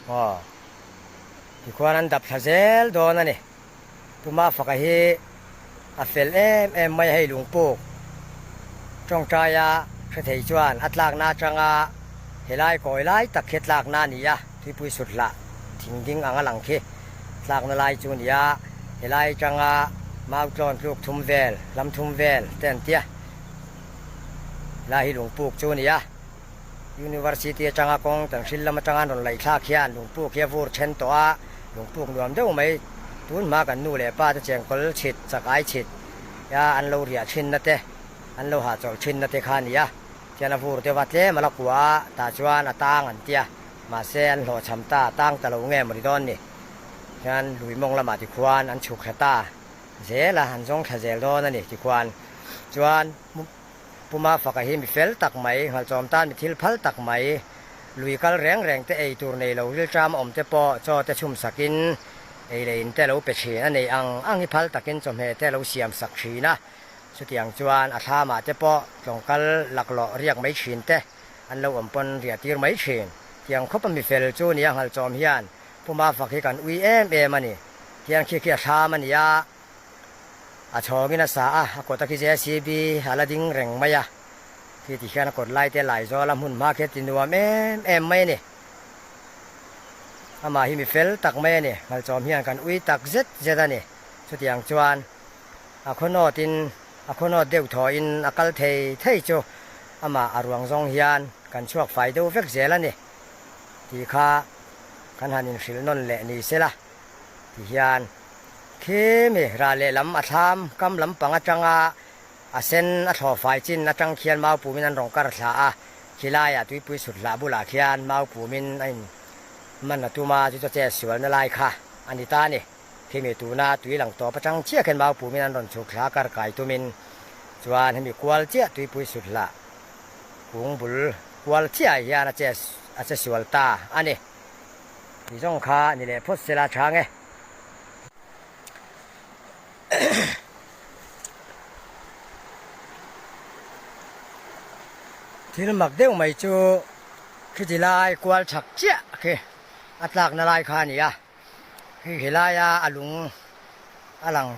Aw tikhuan an dap thla zel dawn a ni. Tuma faka hi a fel em em mai a hei lungpuk tawngtaia hre thei chuan a tlakna atanga helai kawi lai tak khi tlakna a ni a, tuipui sut hlah thing ding ang a lang khi tlakna lai chu a ni a, helai atanga mau tlawn tluk thum vel lam thum vel te an tia helai hi lungpuk chu a ni a. University atanga kawng Tanhril lam atanga an rawn laih thlak hian lungpuk hi a vur then tawh a, lungpuk nuam deuh mai. Tun hma kan nu leh pa te chengkawl chhit, chak ai chhit a an lo riah thinna te, an lo hahchawlh thinna te kha a ni a. Chuan a vur deuh a tlem a la kua a, tah chuan a tang an tia, mahse an hlawhchham ta, a tang ta lo nge maw ni dawn ni. Chuan lui mawng lamah tikhuan an chhuk thla ta zel a, an zawng thla zel dawn a ni tikhuan. Chuan. Puma faka hi mi fel tak mai, nghalchawm tan mi thil phal tak mai, lui kal reng reng te ei tur nei lo rilṭam awm te pawh chaw te chhum sakin ei leh in te lo pe thin a nei ang ang hi phal takin chawhmeh te lo siam sak thin a, chutiang chuan a thlamah te pawh tlawngkal laklawh riak mai thin te an lo awm pawn riah tir mai thin. Tiang khawpa mi fel chu nia nghalchawm hian Puma fak hi kan ui em em a ni. Tiang khi khi a thlam a ni a. A chhawngin a sa a, a kawt a khi JCB a la ding reng mai a, khi ti hian a kawt lai te lai zawl a hmun hma khi a ti nuam em em mai a ni. Amah hi mi fel tak mai a ni, Nghalchawm hian kan ui tak zet zet a ni. Chutiang chuan a khawnawt in a khawnawt deuh thaw in a kal thei thei chu amah a ruang zawng hian kan chhuak fai deuh vek zel a ni tih kha kan han inhrilh nawn leh ni sela ti hian Khi mi rah lehlam a thlam kam lampang atanga a sen a thlawh fai chin atang khian mau pumin an rawn kar thla a, khi laiah tuipui sut hlah bulah khian mau pumin a in man a tum a, chu chu che sualna lai kha a ni ta a ni. Khi mi tuna tui lang tawp atang chiah khian mau pumin an rawn chhuk thla a kar kai tumin chuan hemi kual chiah tuipui sut hlah kung bul kual chiah ah hian a che a che sual ta a ni. Ti zawng kha ni leh phawt sela chhang e. Thil mak deuh mai chu khiti lai kual chhak chiah khi a tlakna lai kha a ni a, khi khi laia a lung a lang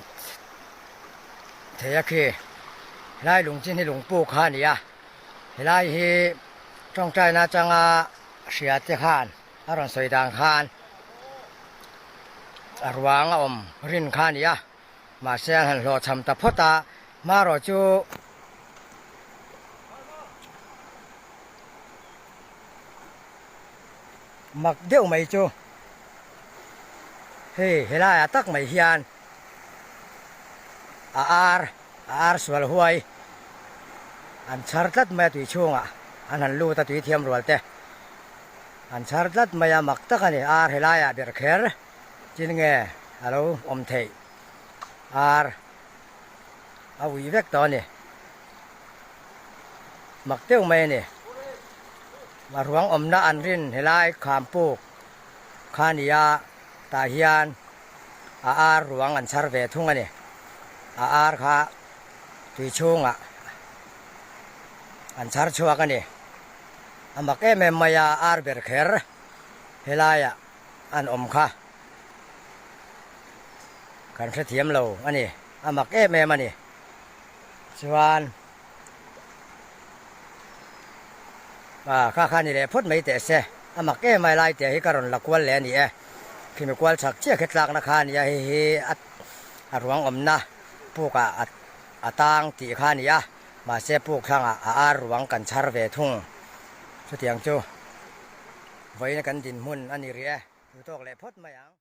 thei a khi helai lung chin hi lung puk kha a ni a, helai hi tawngtaina atanga hria te khan. A rawn sawi dan khan a ruang a awm rin kha a ni a, mahse an han hlawhchham ta phawt a, hmarawh chu mak deuh mai chu hei helaiah tak mai hian a ar a ar sual huai an chhar tlat mai a tui chhungah an han lut a tui thiam rual te. An chhar tlat mai a, mak tak a ni. Ar helaiah ber kher chin nge a lo awm theih. Ar a ui vek tawh a ni. Mak deuh mai a ni. A ruang awmna an rin helai kham puk kha a ni a, tah hian a ar ruang an chhar ve thung a ni. A ar kha tui chhungah an chhar chhuak a ni. A mak em em mai a, ar ber kher helaiah an awm kha kan hrethiam lo a ni, a mak em em a ni. Chuan ah kha kha ni leh phawt mai teh se, a mak em mai lai teh hi ka rawn la kual leh a ni e, khimi kual chhak chiah khi tlakna kha a ni a, hei hi a ruang awmna pukah a tang tih kha a ni a. Mahse puk thlangah a ar ruang kan chhar ve thung. Chutiang chu vawiin kan dinhmun a ni rih e. Duhtawk leh phawt mai ang.